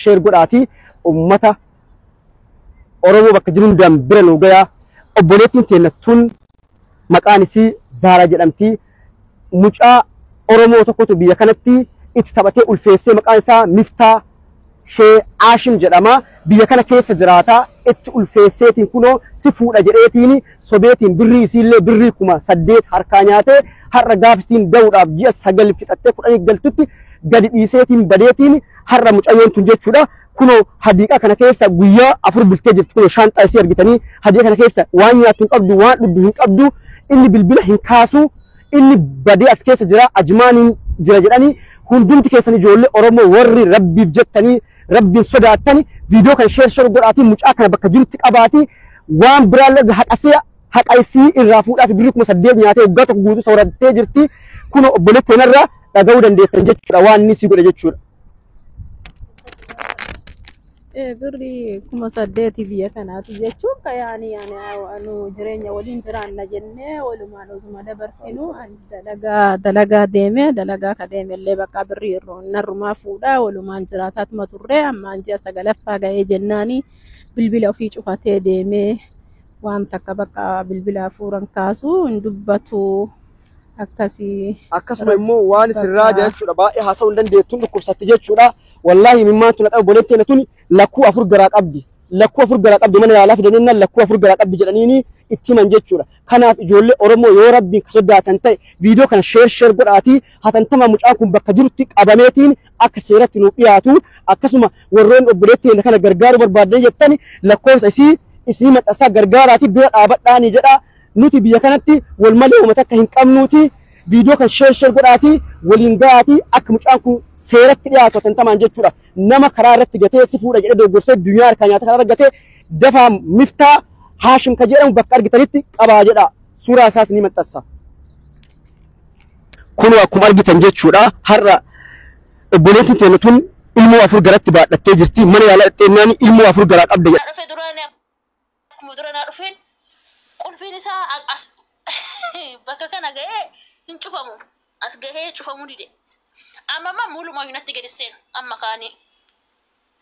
share godhaatii ummata Oromoo bakka jiru hundaan bira nu gayaa. Obboleettiin teenna tun maqaan isii Zaaraa jedhamti. Mucaa Oromoo tokkotu biyya kanatti itti taphatee ulfeessee maqaan isaa Miftaa Shee Aashim jedhama. Biyya kana keessa jiraata. Itti ulfeesseetiin kunoo si fuudha jedheetiin sobeetiin birrii isiillee birrii 8,000 harkaa nyaatee har'a gaaf isiin da'uudhaaf ji'a 9 fixattee 10 galtutti gadi dhiiseetiin badeetiin har'a mucayyoon tun jechuudha. Kunoo hadiiqa kana keessa guyyaa 4 bultee jirti. Kunoo shaanxaa isii argitanii hadiiqa kana keessa waan nyaattu hin qabdu, waan dhugdu hin qabdu, inni bilbila hin kaasu, inni badee as keessa jira, ajmaaniin jira jedhanii hundumti keessan ijoollee Oromoo warri rabbiif jettanii rabbiin sodaattani viidiyoo kana sheer sheer godhaatii mucaa kana bakka jirutti qabaatii waan biraallee haqa isii irraa fuudhaaf birrii 8,000 nyaatee waggaa tokko guutuu soorattee jirti. Kunoo obboleettii kanarraa dhaga'uu dandeessan jechuudha waan inni sii godhe jechuudha. Birrii 8,000 biyya kanaati jechuun ka yaani anu jireenya waliin jiraanna jennee walumaan osuma dabarsinu ani dalagaa deeme dalagaa ka deemellee bakka birrii irraa narrumaa fuudhaa walumaan jiraataatuma turre ammaan ji'a 9ffaa ga'ee jennaani bilbila ofii cufatee deemee waan takka bakka bilbila fuuran kaasu hin dubbatu akkasii. Akkasuma immoo waan sirraa jechuudha baay'ee haasa'uu hin dandeettuun dhukkubsatti jechuudha. Wallahi mimmaan tun dhaqaa obboleettiin tun lakkuu 4 garaa qabdi. Lakkuu 4 garaa qabdi mana yaalaa fidaniin lakkuu 4 garaa qabdi jedhaniini itti himan jechuudha. Kanaaf ijoollee Oromoo yoo rabbiin sodaatan ta'e viidiyoo kana sheer sheer godhaatii hatantama mucaan kun bakka jirutti qabameetiin akka seeratti nuuf dhiyaatu akkasuma warroonni obboleettiin kana gargaaruu barbaadan jettani lakkoofsa isii isinii maxxansaa gargaaraatii bira dhaabadhaanii jedha. Nuti biyya kanatti wal malee uummata akka hin qabnuuti. Viidiyoo kan sheer sheer godhaatii waliin ga'aatii akka mucaan kun seeratti dhiyaatu hatantamaan jechuudha. Nama karaa irratti gatee si fuudha jedhee dogoggoree duniyaa harkaa nyaata karaa irra gatee dafaa Miftaa Haashim ka jedhamu bakka argitanitti qabaa jedha. Suuraa isaas ni maxxansa. Kunoo akkuma argitan jechuudha. Har'a obboleettiin teenya tun ilmoo 4 garatti baadhattee jirti. Mana yaalaa dhaqxeennaan ilmoo 4 garaa qabda jedha. Dhufe duraan akkuma dura naa dhufeen qulfiin isaa as bakka kana ga'ee hin cufamu. As gahee cufamuu dide. Amma amma mulumaa natti gadi seenu amma kaanii.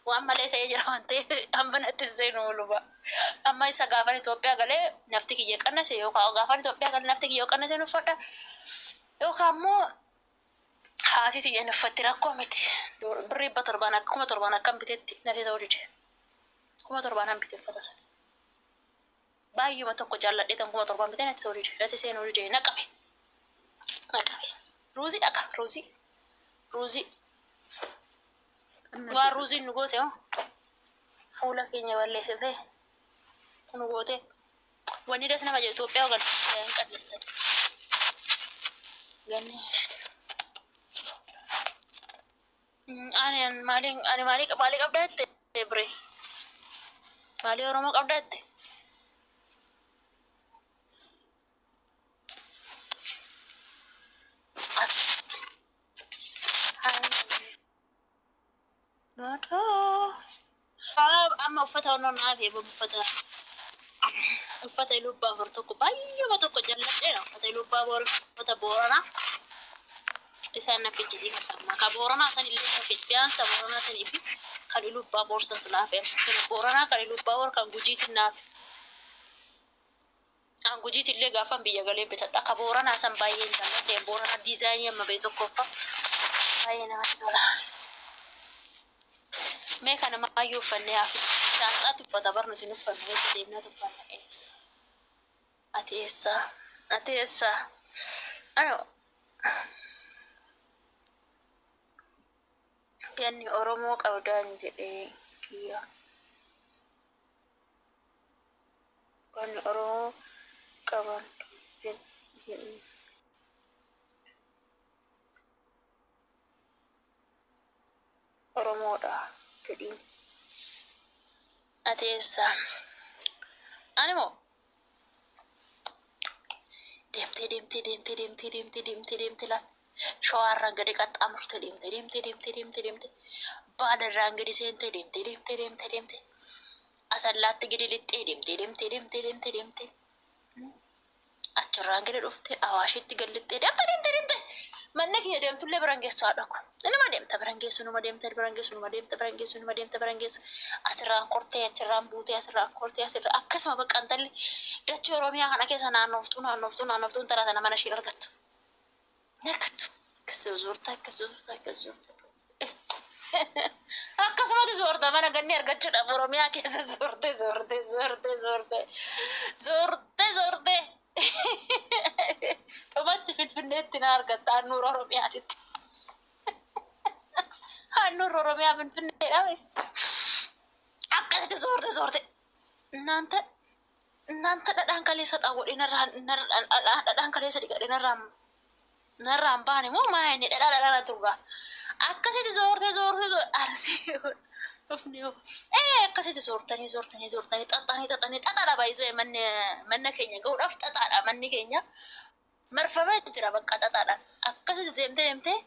Waan malee ta'ee jira waan ta'eef amma natti seenu muluma. Amma isa gaafan Itoophiyaa galee nafti kiyya qannase yookaan gaafan Itoophiyaa galee nafti kiyya qannase uffadha. Yookaan immoo haati tiyya uffatti rakkoo miti. Birrii 700 7,000 akkam bitetti natti ta'uu dide. 7,000 han bite uffata sana. Baay'uma tokko jaalladhee tan 7,000 bitee natti ta'uu dide. Natti seenuu dide naqabe. Naqabe. Ruuzii dhaqa ruuzii. Ruuzii. Waan ruuziin nu goote hoo fuula keenya balleessitee nu goote. Wanni das nama jedhu Itoophiyaa galtu hin qalleessan. Ganni. Ani ani maalii maalii qabdaa jette biree? Maalii Oromoo qabdaa jette? Amma uffata onnoo naaf eeboo uffata Ilubbaa Boor tokko baay'uma tokko jalladheera. Uffata Ilubbaa Boor uffata Booranaa isaan na fichisiifadha. Ka Booranaa san illee na fichiyaansa Booranaa sanii fi kan Ilubbaa Boor san sun naaf eeboo. Kan Booranaa kan Ilubbaa Boor kan Gujiitiin naaf. Kan Gujiitiin illee gaafan biyya galee bitadha. Ka Booranaa san baay'een jalladhe. Booranaa diizaayinii amma bee tokkoffaa baay'ee namatti tola. Mee kana maayyuu uffannee hafi shaanxaatti uffata bar nuti uffannu eessa deemnaa uffanna eessa? Ati eessa? Ati eessa? Ano ganni Oromoo qabdaan jedhee kiyya. Ganni Oromoo qaban jedhee. Oromoodha jedhiin. Ati eessa? Ani moo deemtee deemtee deemtee deemtee deemtee deemtee deemtee laal shawaarraan gadi qaxxaamurtee deemtee deemtee deemtee deemtee deemtee baalarraan gadi seentee deemtee deemtee deemtee deemtee asallaatti gadi lixxee deemtee deemtee deemtee deemtee deemtee achirraan gadi dhuftee awaashitti gad lixxee deemtee deemtee deemtee Manna kiyya deemtullee biran geessu haadha ko. Inuma deemta biran geessu, numa deemta biran geessu, numa deemta biran geessu, numa deemta biran geessu. Asirraan kortee, achirraan buutee, asirraan kortee, asirraa akkasuma bakka intalli dachee Oromiyaa kana keessa naannoftuu naannoftuu naannoftuu intala tana mana ishee argattu. Ni argattu. Akkas zoorta, akkas zoorta, akkas zoorta. Akkasumatti zoorta mana ganni argachuudhaaf Oromiyaa keessa zoorte zoorte zoorte zoorte zoorte zoorte. Dhumatti Finfinneetti na argatta handhuura Oromiyaatitti. Handhuura Oromiyaa Finfinneedha. Akkasitti zoorte zoorte. Naanta naanta dhadhaan kaleessa xaawwadhee narraan dhadhaan kaleessa dhiqadhee narraan baane moo maa inni dhadhaa dhadhaan turgaa. Akkasitti zoorte zoorte zoorte arsii dhufni yoo. Akkasitti zoortanii zoortanii zoortanii xaxxanii xaxxanii xaxaadha baay'isee manni mana keenya gahuudhaaf xaxaadha manni keenya. Marfamee jira bakka xaxaadhaan. Akkasitti deemtee deemtee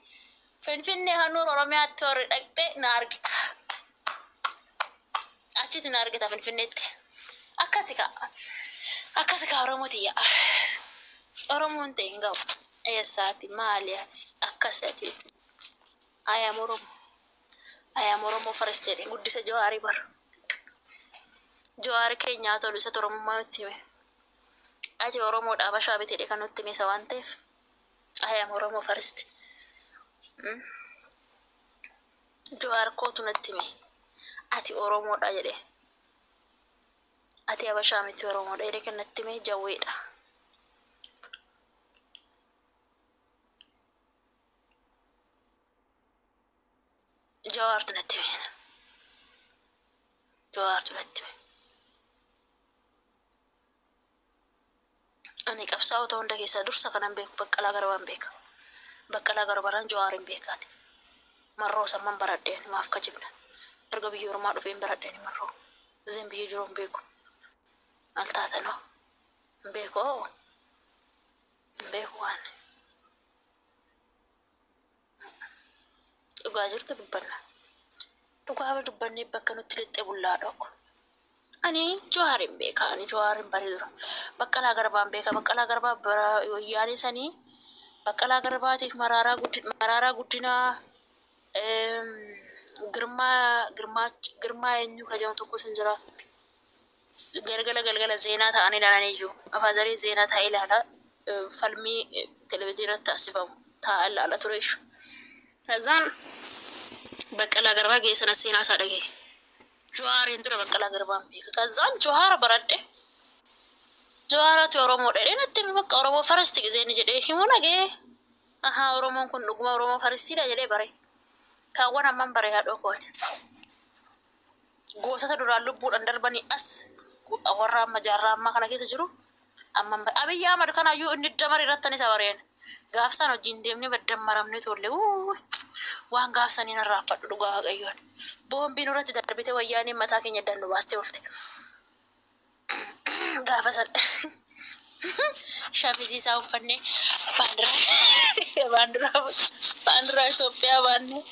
Finfinnee handhuura Oromiyaatti warri dhaqxee na argita. Achitti na argita Finfinneetti. Akkasi kaa. Akkasi kaa Oromoo tiyya. Oromoon ta'e hin gahu. Eessaati maali ati akkas ati. I am Oromo. I am Oromo first jedhe guddisa Jawaarii bara. Jawaari keenyaa tolu isa Oromummaa nutti hime. Ati Oromoodha Habashaa miti jedhe kan nutti hime isa waan ta'eef. I am Oromo first. Jawaar kootu natti hime. Ati Oromoodha jedhe. Ati Habashaa miti Oromoodha jedhe kan natti hime Jawweedha. Jawaartu natti hime. Jawaartu natti hime. Ani qabsaa'ota hunda keessaa dursa kanan beeku Baqqalaa Garbaan beeka. Baqqalaa Garbaan Jawaar hin beekaan. Marroo samman baradheen maaf kajibna. Erga biyya Oromaa dhufeen baradheen marroo. Zeen biyya jiru hin beeku. Maal taatanoo? Hin beeku hoo? Hin beeku waan. Dhugaa jirtu dubbanna. Dhugaa dubbannee bakka nutti lixxe bullaa dhaqu. Ani Jawaar hin beeka. Ani Jawaar hin bare dura. Baqqalaa Garbaan beeka. Baqqalaa Garbaa bara wayyaanee sanii Baqqalaa Garbaatiif Maraaraa Guddinaa Girmaa Girmaa Girmaa eenyu ka jedhamu tokko sin jira. Galgala galgala zeenaa ta'anii ilaalan iyyuu. Afaazarii zeenaa ta'ee ilaala. Falmii televezyiinatti taasifamu taa'aa ilaala ture iyyuu. Kazaan Baqqalaa Garbaa geessana seenaa isaa dhagaye. Jawaariin dura Baqqalaa Garbaan beeka. Kazaan Jawaara baradhe. Jawaaratu Oromoo dheedhee natti hime bakka Oromoo first giseen jedhee himuu dhagee. Ahaa Oromoon kun dhuguma Oromoo firstiidha jedhee bare. Kaawwan amman bare haadhoo koon. Gootota duraan lubbuudhaan darbanii as warra amma jaarraa ammaa kana keessa jiru amman bare. Abiyyi Ahmad kanaayyuu inni damar irratti isa bareen. Gaafsaan hojiin deemnee baddammaramne tolle waan gaafsanii narraa fadhu dhugaa Waaqayyoon. Boombiin irratti darbite wayyaaneen mataa keenya dannu baastee oolte. Gaafa san shamizii isaa uffannee baandiraa baandiraa Itoophiyaa baannee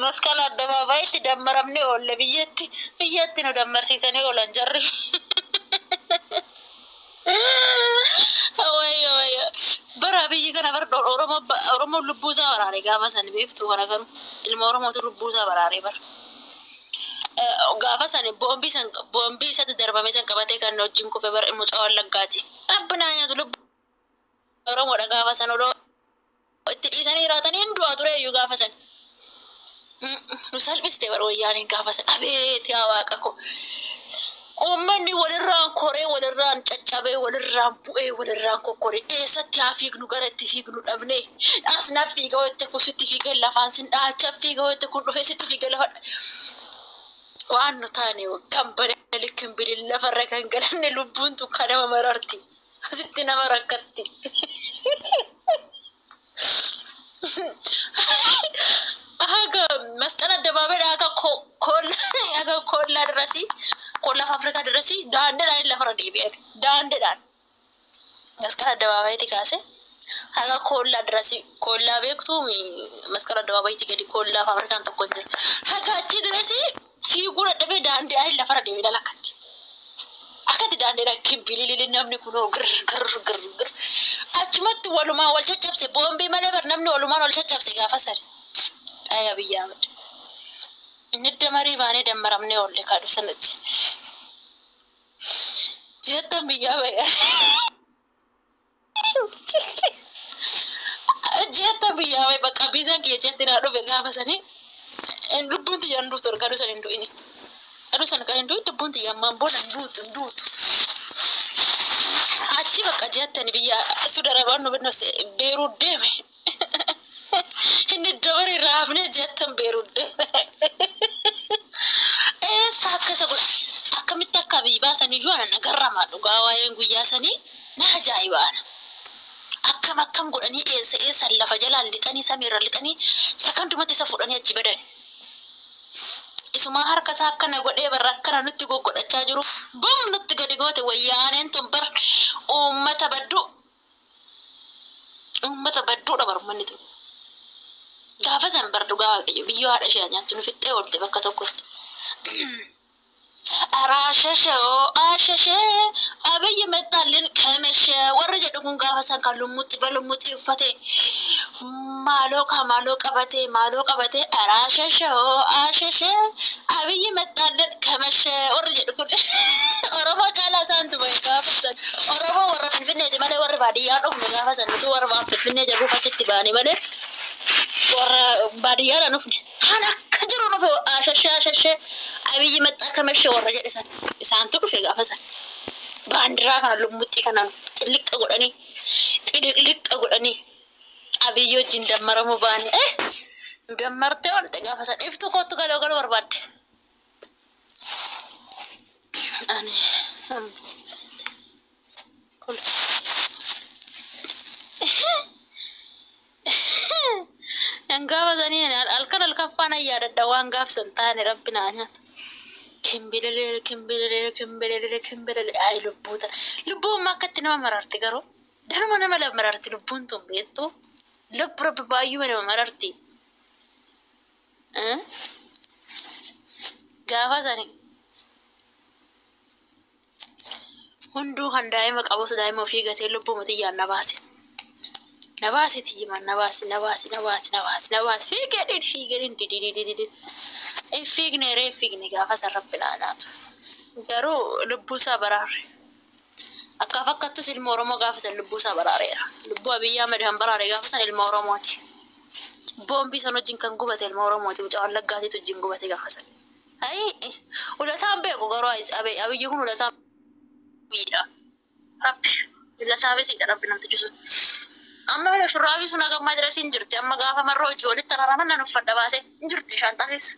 masqala addabaabayitti dammaramnee oolle biyyatti biyyatti nu dammarsiisanii oolan jarri. Wayyo wayyo bara biyyi kana bara Oromoo Oromoon lubbuu isaa baraare gaafa san beektu kana garuu ilma Oromootu lubbuu isaa baraare bara. Gaafa san boombii san boombii isatti darbame san qabatee kan wajjin kufe bara mucaa Wallaggaati. Abbinaa nyaatu lubbuu Oromoodha gaafa san odoo itti dhiisanii jiraatanii hin du'aa ture iyyuu gaafa san. Nu salphiste bara wayyaaniin gaafa san abeet yaa waaqa ko. Uummanni walirraan koree walirraan caccabee walirraan bu'ee walirraan kokkoree eessatti haa fiignu gara itti fiignu dhabnee as na fiiga wayite kun sitti fiigee lafaan sin dhaacha fiiga wayite kun dhufee sitti fiigee lafa waan nu taane kan bane likkin bidin lafarra kan galanne lubbuun tun kan nama mararti asitti nama rakkatti. Haga masqala addabaabaayidha haga koolla haga koollaa dirasii koollaa Afrikaa dirasii daandeedhaan lafarra deebi'an daandeedhaan masqala addabaabaayiti kaase haga koollaa dirasii koollaa beektuu masqala addabaabaayiti gadi koollaa Afrikaan tokko hin jiru haga achi dirasii fiiguu dadhabee daandeedhaan lafarra deebi'an akkatti. Akkatti daandeedhaan kimbililili namni kunoo gir gir gir gir Achumatti walumaan wal caccabse boombii malee bar namni walumaan wal caccabse gaafa sani. Ay Abiyyi Ahmed. Inni damarii baanee dammaramnee oolle kaadhu sanatti. Jettan biyyaa bayyaa. Jettan biyyaa bayyaa bakka biizaan kiyya jetti naa dhufe gaafa sanii. Lubbuun tiyya hin duutu erga san hin du'ini. Aduu sana kan hin du'in lubbuun tiyya ammaan booda hin duutu hin duutu. Achi bakka jettani biyya Sudarabaan nu Beeruut deeme. Inni dabaree raafnee jettan Beeruut deeme. Eessa akka isa godha? Akkamitti akka biyyi baasan iyyuu ana nagarrama dhugaa waa'een guyyaa sanii na ajaa'iba ana. Akkam akkam godhanii eessa eessa lafa jalaan lixanii samiirra lixanii sakandumatti isa fuudhanii achi badan. Isumaa harka isaa akkana godhee barra akkana nutti goggodhachaa jiru. Bum nutti gadi goote wayyaaneen tun bar uummata badduu. Uummata badduudha bar uummanni tun. Gaafa san bar dhugaa waaqayyo biyyoo haadha ishee nyaattu nu fixxee oolte bakka tokkotti. Araashashoo ashashee Abiyyi መጣልን ከመሸ warri jedhu kun gaafa san kan lummuxxi irra lummuxxi uffate maaloo ka maaloo qabate maaloo qabate araashashoo ashashee Abiyyi መጣልን ከመሸ warri jedhu kun Oromoo caalaa isaantu bahe gaafa san. Oromoo warra Finfinneeti malee warri baadiyyaan dhufne gaafa san nuti warra waan Finfinnee jirruuf achitti baane malee warra baadiyyaadhaan dhufne. Kan akka jiru dhufe ashashee ashashee Abiyyi መጣ ከመሸ warra jedhe san isaantu dhufe gaafa san. Baandiraa kana lummuxxii kanaan xilliqqa godhanii xilliqqa godhanii Abiyyi wajjin dammaramuu baane. Nu dammartee oolte gaafa san iftu kootu galoo galoo barbaadde. Ani kun gaafa sanii halkan halkan faana yaadadha waan gaafsan taane rabbi naa nyaata. Kimbilele kimbilele kimbilele kimbilele ay lubbuu tana lubbuun akkatti nama mararti garuu danuma nama mararti lubbuun tun beektu lubbu rabbi baay'uma nama mararti. Gaafa sani hunduu kan daa'ima qabus daa'ima ofii gatee lubbuu matiyyaan na baase. Na baase tiyyiman na baase na baase na baase na baase na baase fiigee dhiin fiigee dhiin dididididid. Hin fiigne ree fiigne gaafa san rabbi naa naatu. Garuu lubbuu isaa baraare. Akka fakkattus ilma Oromoo gaafa san lubbuu isaa baraareera. Lubbuu Abiyyi Ahmed kan baraare gaafa san ilma Oromooti. Boombii san wajjin kan gubate ilma Oromooti. Mucaa Wallaggaatiitu wajjin gubate gaafa san. Ayi ulataan beeku garuu Abiyyi kun ulataan miidha. Rabbi ulataa bisiidha rabbi namtichi sun. Amma bila shurraabii sun haga ammaa dirasii hin jirti. Amma gaafa marroo hojii walitti araaraman nan uffadha baasee hin jirti shaanxaa keessa.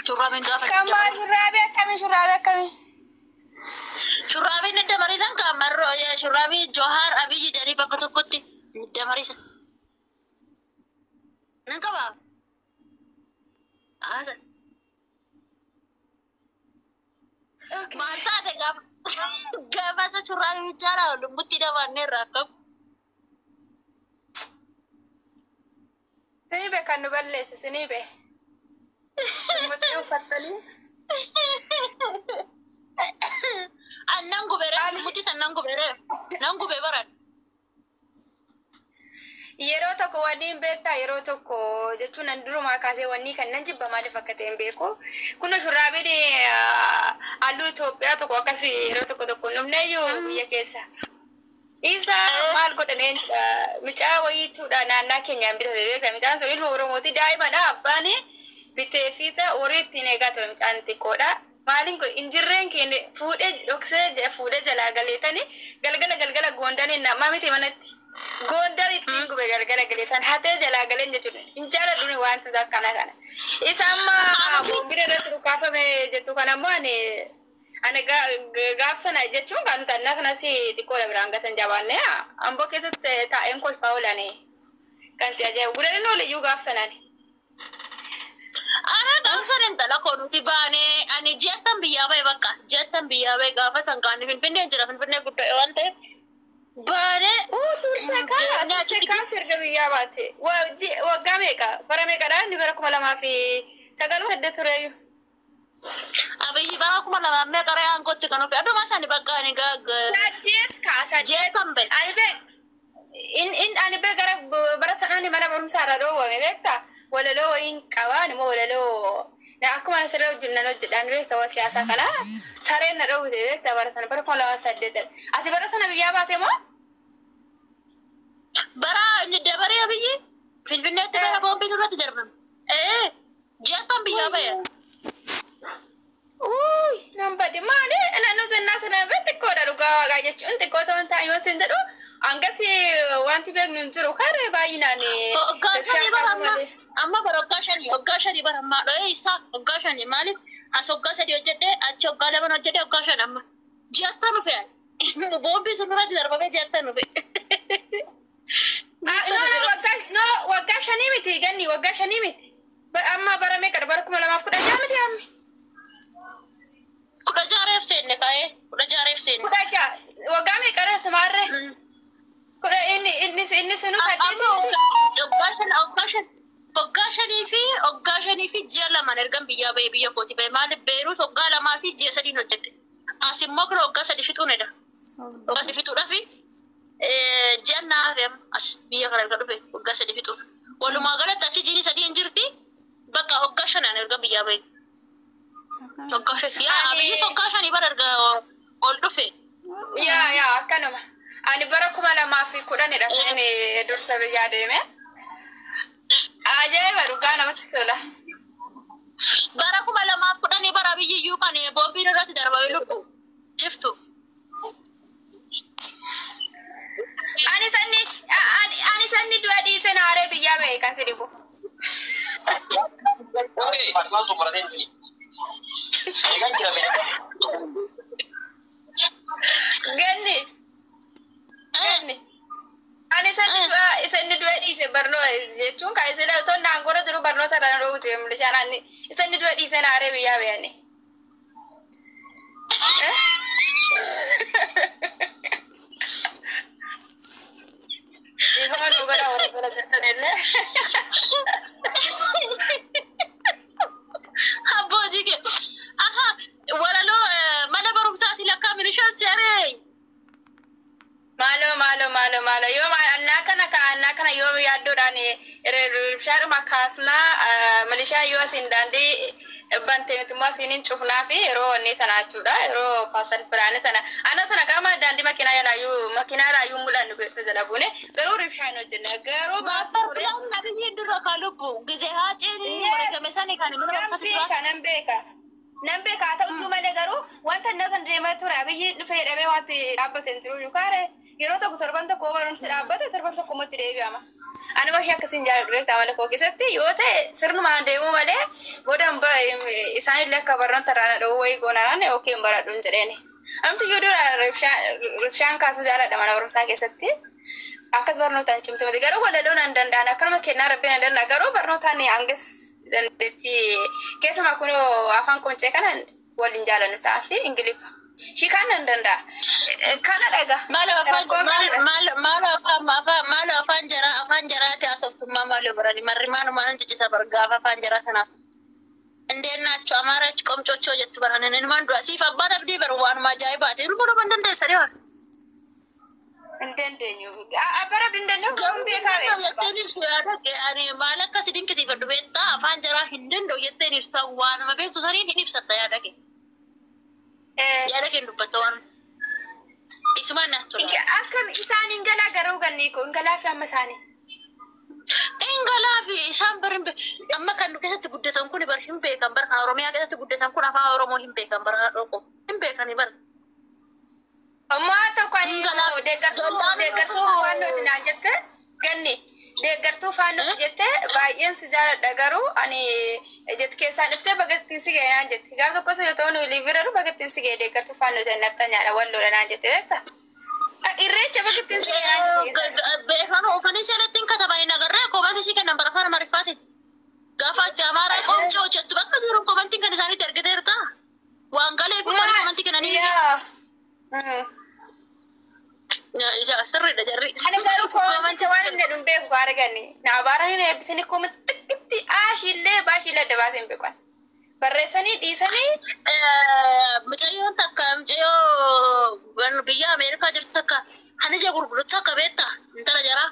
Shurraabiin gaafa Kamaa shurraabii akkamii shurraabii akkamii? Shurraabiin hidda mariisan kan marroo shurraabii Johaar Abiyyi jedhanii bakka tokkotti hidda mariisan. Nan qabaa? Haasan. Maal taate gaafa gaafa isa shurraabii bichaadhaa lubbutti dhabaanneerra akkam. Sinii bee kan nu balleesse sinii bee. Lummuxxii uffattanii. Annan gubere lummutti san nan gubere nan gube baran. Yeroo tokko wanni hin beektaa yeroo tokko jechuun an durumaa kaasee wanni kan nan jibba maaliif akka ta'e hin beeku. Kun shurraabiin halluu Itoophiyaa tokko akkas yeroo tokko tokko hin dhufneeyyuu biyya keessa. Isa maal godhanii mucaa wayiituudha naannaa keenyaan bitate beekta mucaan sun ilma Oromooti daa'imadha abbaan bitee fi horii ittiin eegaa ture mucaan xiqqoodha. Maaliin kun injirreen keenya fuudhee dhoksee fuudhee jalaa galeetanii galgala galgala goondanii namaa miti manatti. Goondar ittiin gube galgala galeetan hatee jalaa galeen jechuudha. Hin jaaladhuuni wantoota akkana kana. Isa amma boombiin irratti dhukaafame jettu kana ammoo ani ani gaaf sana jechuun kan nuti annaa kanas xiqqoodha biraan gasan jabaanne amboo keessatti taa'een kolfaa oolani kan si ajaa'ibu guddanni ooliyyuu gaaf sanani. Ana gaafsan intala koo nuti baanee ani ji'attan biyyaa bahe bakka ji'attan biyyaa bahe gaafa san kaanii Finfinnee jira Finfinnee guddaa waan ta'eef baanee Turte kaa turte kaamti erga biyyaa baate waggaa meeqa bara meeqadha inni bara 2009 8 tureeyyu. Abiyyi bara 2000 meeqa ree aangootti kan dhufe aduma sani bakka ani Saddeet kaa saddeet. Ji'attan bahe. Ani bee In ani bee gara bara sanaan mana barumsaa irra dhoowwame beektaa? Walaloo wayiin qabaan immoo walaloo akkuma asirra hojjennan hojjedhaan beektaa waa siyaasaa kana sareen na dhoowwite beektaa bara sana bara 2008. Ati bara sana biyyaa baate moo? Bara inni dabaree Abiyyi Finfinneetti bara boombiin irratti darbame. Ee, ji'attan biyyaa ba'e. Uy, nan bade maali? Naannoo sannaa sana bee xiqqoodha dhugaa waaqaa jechuun xiqqoo ta'uun taa'e yoo sin jedhu hangas wanti beeknu hin jiru karree baay'inaan. Waggaa 5 bara amma amma bara waggaa 5 bara ammaa dho'ee isaa waggaa 5 maaliif as waggaa 3 hojjedhee achi waggaa 2 hojjedhee waggaa 5 amma ji'attan dhufe boombii sun irratti darbamee ji'attan dhufe. No, waggaa 5 miti ganni waggaa 5 miti. Amma bara meeqadha? Bara 2016 miti ammi. 16 reef seenne kaa'ee 16 reef seenne. 16 waggaa meeqadha maarree? Kudha inni sunu Amma 8. Waggaa 5 waggaa 5 waggaa 5 fi ji'a 2 ergan biyyaa ba'e biyya kooti ba'e maaliif Beeruut waggaa 2 fi ji'a 3 hojjedhe. As immoo kun waggaa 3 fixuun edha. Waggaa 3 fixuudhaaf ji'a naaf as biyya kana erga dhufe waggaa 3 fixuuf. Walumaa galatti achi jiini 3 hin jirti bakka waggaa 5 erga biyyaa ba'e. Waggaa 5 yaa Abiyyis waggaa 5 bara erga ol dhufe. Yaa akkanuma. Ani bara 2010dha kan inni dursa biyyaa deeme. Ajaa'iba dhugaa namatti tola. Bara 2010 bara Abiyyi iyyuu kan boombiin irratti darbame lubbu iftu. Ani sanni du'a dhiise naaree biyyaa ba'e kan si dhibu. Faatimaan xumurateen eegan jira mee? Ganni. Ganni. Ani sanni du'a dhiise barnoota jechuun kan isin otoo naangora jiru barnoota irraa na dhoowwite milishaan ani isanni du'a dhiise naaree biyyaa ba'e ani. Dhiifama nu godha warra bira jirtan illee. Abboo jige. Aha, walaloo mana barumsaati lakkaa milishaan seeree. Maaloo maaloo maaloo maaloo yoo annaa kana ka annaa kana yoo yaaddoodhaan bishaanuma kaasnaa milishaan yoo asin daandii bante miti immoo asiin hin cufnaa fi yeroo wanni sana jechuudha yeroo paastar biraanii sana ana sana qaama daandii makiinaa jalaayyuu makiinaa laayyuu mul'annu keessa jala buune garuu ribshaan hojjenna garuu Master plan Abiyyi dura ka lubbu gizee haaceen wareegame sani kan mana barumsaatti si baasa. Nan beeka. Nan beeka haa ta'uyyuu malee garuu wanta inni san deemaa ture Abiyyi dhufee jedhamee wanti dhaabbate hin jiru yookaan yeroo tokko torban tokko barumsi dhaabbate torban tokko immoo itti deebi'ama. Ani ishee akkasiin jaalladhu beektaa mana koo keessatti yoo ta'e sirnumaan deemuu malee booda isaanillee akka barnoota irraa na dhowwu wayii goonaan yookiin baradhu hin jedheeni. Amti iyyuu dura ribshaan kaasuu jaalladha mana barumsaa keessatti. Akkas barnootaan cimte miti garuu walaloo nan danda'an akkanuma kennaa rabbii nan danda'a garuu barnootaan hangas dandeettii keessumaa kun afaan qoncee kana waliin jaalannu isaa fi ingiliffa. Shikaan nan danda'a. Kana dhaga. Maalo afaan Rakkoon kanadha. Maalo afaan afaan maalo afaan jaraa afaan jaraati haasoftummaa maalo barani marri maalumaan ciccita bar gaafa afaan jaraa sana haasoftu. እንዴት ናቸው አማራች ቆምጮቾ jettu baran ilmaan dura siif abbaan abdii baru waanuma ajaa'ibaati ilmoo nama hin dandeessanii waa. Hin dandeenyu. Abbaan abdii hin danda'u garuu beekaa beeksisa. Jetteen ibsu yaada ani maal akka si dinqisiifadhu beektaa afaan jaraa hin danda'u jetteen ibsu waanuma beektu saniin hin ibsatta yaada kee. Yaada kee hin dubbatta waan. Isumaan naaf tola. Akkam isaan hin galaa garuu ganni koo hin galaa fi amma isaanii. Ingalaa fi isaan bar amma kan nu keessatti guddatan kun bar hin beekan bar kan Oromiyaa keessatti guddatan kun afaan Oromoo hin beekan bar haadhoo hin beekani bar. Ammaa tokko ani Hingalaa. deeggartuu faannooti naan jette ganni deeggartuu faannooti jette baay'een si jaaladha garuu ani jette keessaan dhuftee bagattiin si ga'e naan jette gaaf tokko si ta'u nuyi bira bagattiin si ga'e deeggartuu faannooti naftanyaadha walloodha naan jette beektaa. Irreecha bagattiin si ga'e naan jette. Beekan oofanii seelattiin katabanii nagarree komantii sii kennan bara afaan Amaariffaatiin. Gaafa ati Amaaraa qomcee hojjettu bakka jiru komantiin kan isaaniitti argiteerta. Waan galeef malee komantii kennanii miti. Yaa. Isa sirriidha jarri. Ani garuu komantii waan inni jedhu hin beeku argani. Na abaaranii na eebbisanii komantii xiqqitti aashiillee baashiillee adda baasee hin beeku. Barreessanii dhiisanii. Mucayyoon takka, mucayyoo biyya Ameerikaa jirtu takka, kan ija gurgurtu takka beektaa, intala jaraa.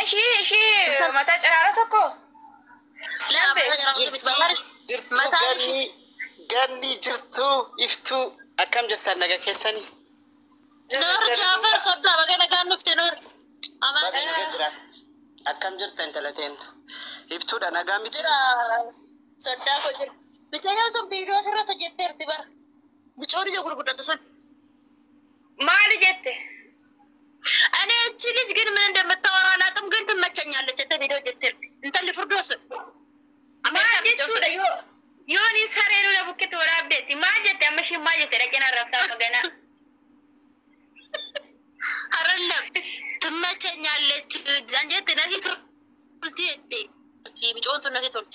Ishii mataa ciraara tokko. Laa, mataa jaraa miti, Jirtu. Mataan Ganni, ganni jirtu, iftuu, akkam jirtan, naga keessanii? Noor Jaafar soddaa, baga nagaan dhufte Noor. Baga naga jiraatti. Akkam jirta intalateen? Iftuudha, nagaa miti? Jira, soddaa koo jira. Mucayyoon sun viidiyoo sirratti hojjetteerti bara. Mucoon ija gurguddatu sun. Maali jette? እኔ እቺ ልጅ ግን ምን እንደምታወራ አላውቅም፣ ግን ትመቸኛለች። እንተ ቪዲዮ ጀትርት እንተል ፍርዶስ Maal jechuudha yoo yoon saree nuna bukketti waraabdeetti maal jette amma ishiin maal jette dhaqeen arrabsaa maganaa. አይደለም፣ ትመቸኛለች አንጀት ነቲ ቶልቲ ሲ ምጮንቱ ነቲ ቶልቲ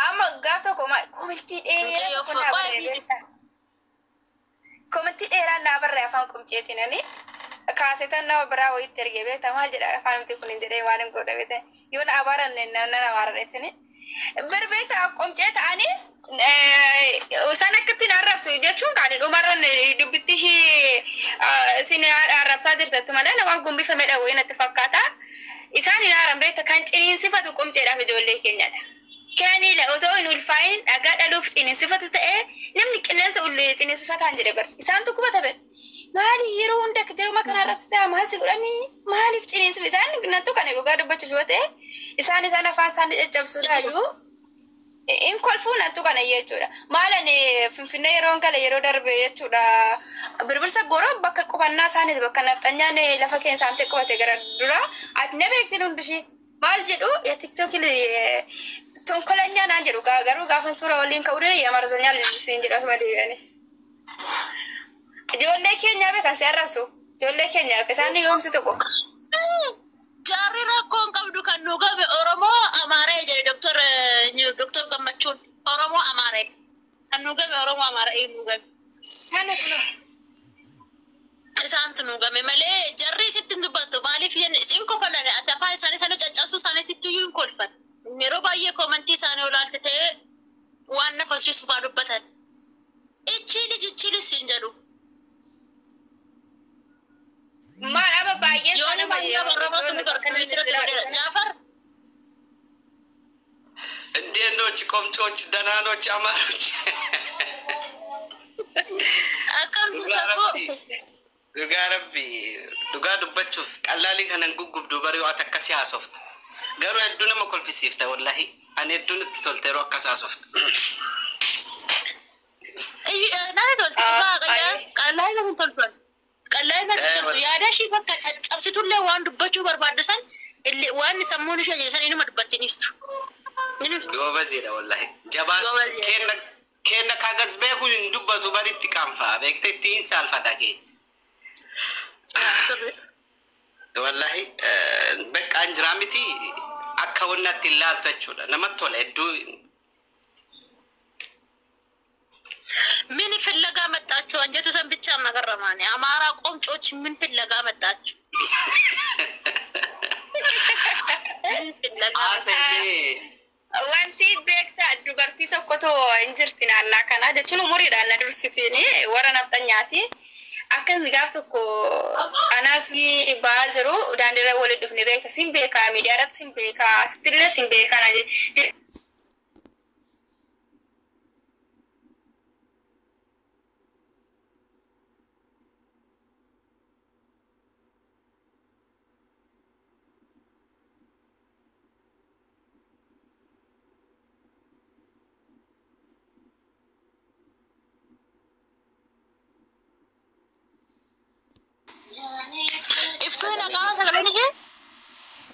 Amma gaaf tokko komentii dheeraa tokko naa barree, komentii dheeraa naa barree afaan qumceetiin ani kaasetan nama biraa wayitti ergee beekta, maal jedha afaan miti kun hin jedhee waan hin godha beekta, yoo na abaaranne nan abaaradheetini bir beekta qumcee ta'anii isaan akkatti na arrabsu jechuun kan dhumarran dubbitti ishii isin arrabsaa jirtatti malee nama gumbifame dhawwee natti fakkaata. Isaan hin aaran beekta, kan ciniinsifatu qumceedhaaf ijoollee keenyadha. Kaniila osoo hin ulfaa'in dhagaa dhaluuf ciniinsifatu ta'ee namni qilleensa ullee ciniinsifataan jedhe bar. Isaantu qubata bar. Maali yeroo hunda jiruma kana arrabsitaa maal si godhanii maaliif ciniinsifa isaan nattu kana dhugaa dubbachuuf yoo ta'e isaan afaan isaanii caccabsuudhaayyuu in kolfuu nattu kana jechuudha. Maal ani Finfinnee yeroon gale yeroo darbe jechuudha. Birbirsa goroo bakka qubannaa isaaniiti, bakka nafxanyaan lafa keessa isaanitti qubate gara dura ati na beektin hundishii maal jedhu የ TikTok ተንኮለኛ naan jedhu, garuu gaafa suura waliin ka'uu dide የአማርኛ ልጅ siin jedhu asuma deebi'anii. Ijoollee keenya beekan si arrabsu, ijoollee keenya isaan yoomsi tokko. Jaarri rakkoon qabdu kan nu gabe Oromoo Amaaree jedhe Doktor Gammachuun. Oromoo Amaaree kan nu gabe, Oromoo Amaaree nu gabe. Kana kunoo. Isaantu nu game malee jarri sitti hin dubbattu. Maaliif isin kofallan, ati afaan isaanii sana caccabsuu isaaniitti iyyuu hin kolfan. Yeroo baay'ee koomantii isaanii olaalte ta'ee waan na kolchisu faa dubbatan. Ichi lij ichi lis hin jedhu. Maal amma baay'een Yoo nama Oromoo sun barkanii sirriitti godheera. Jaafar. እንዴት ኖች? ቆምጮች ደህና ኖች? አማሮች? Akkam Dhugaa safuu. Rabbi, dhugaa rabbi, dhugaa dubbachuuf qallaalii kanan guggubdu bari waan akkasii haasoftu. Garuu hedduu nama kolfisiifta, wallahi. Ani hedduu natti tolte yeroo akkas haasoftu. Natti tolti dhugaa, qallaan natti tolfan. Qallaan natti toltu yaada ishii bakka caccabsitullee waan dubbachuu barbaaddu san illee waan sammuun ishee jedhe san inuma dubbatti ni ibsitu. Ni ibsitu. Goobaziidha wallahi. Jabaa Goobaziidha. Kenna kenna kagas beeku hin dubbatu baritti qaanfaa beekte ittiin saalfata kee. Sirri. Wallahi bakka an jiraa miti akka wannatti hin laaltu jechuudha. Namatti tola hedduu. ምን ፍለጋ መጣችሁ? አንጀቱ ሰን ብቻ መገረማኔ አማራ ቆምጮች ምን ፍለጋ መጣችሁ? ምን ፍለጋ? Haasa'ee. Wanti beektaa dubartii tokkotu hin jirti naannaa kana jechuun umuriidhaan na dursitiin warra nafxanyaati. Akka gaaf tokko anaas ba'aa jiru daandiirra waliin dhufne beekta, sin beekaa, miidiyaa irratti sin beekaa, asittillee sin beekaa na jedhe. Ibsuu dhaga'ama sagaleen ishee?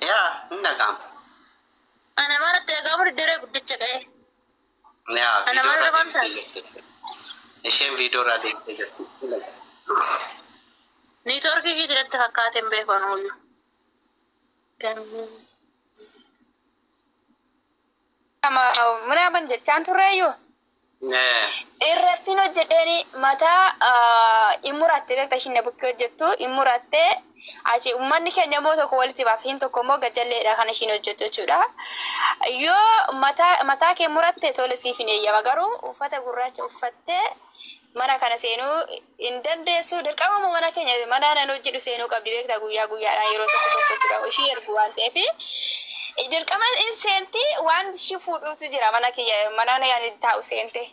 Yaa, hin dhaga'ama. Ana manatti dhaga'amu diddeeree guddicha ga'e. Yaa, Ana viidiyoo maal irraa dhagamta? deebitee jirti. Isheen viidiyoo irraa deebitee jirti. Hin dhaga'ama. Niitoorkii ishiitiin natti fakkaate, hin beeku anuyyuu. Mana jechaan turreeyyuu. Irratti hojjedheeni mataa hin muratte beekta, ishiin na bukkee hojjettu hin muratte. Achi uummanni keenya immoo tokko walitti baasa. Ishiin tokko immoo gajalleedha kan ishiin hojjettu jechuudha. Yoo mataa mataa kee muratte tole siif hin eeyyama, garuu uffata gurraacha uffattee mana kana seenuu hin dandeessu. Dirqama immoo mana keenya mana nan hojjedhu seenuu qabdi, beektaa, guyyaa guyyaadhaan yeroo tokko tokko jechuudha. Ishii ergu waan ta'eef dirqama in seenti, waan ishii fuudhuutu jira mana kiyya mana yaani taa'u seente.